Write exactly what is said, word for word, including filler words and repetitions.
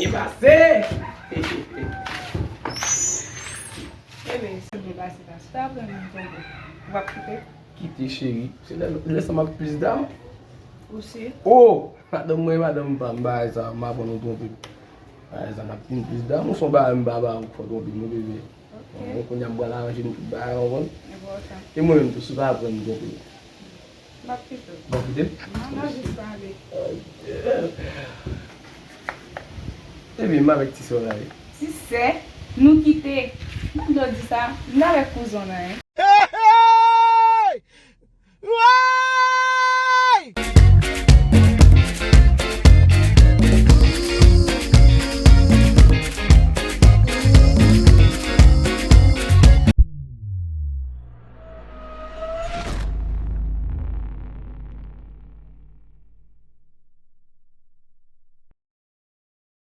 E pase! Ebe, se byen pase, pase. Apre nou tonbe. W ap kite? Kite cheri. Se lè, lè sa m ap plis dam. Ou si? Oh! Madanm mwen, madanm pa m, bagay sa, m aprann ou twonpe. Bagay sa, m ap vin plis dam. Ou se yon bagay m pa ba ou fò twonpe, non, bebe. Bon, kounye a m pral aranje nou tout bagay, ou konprann? Enpòtan. E mwen menm tou, si w pa aprann m twonpe. M ap kite w. Bon, kite. Non, non, jis pale. Epi, m avèk ti sè w la, wi. Ti sè, nou kite. M ap do di sa, m avèk kouzen w nan, hein.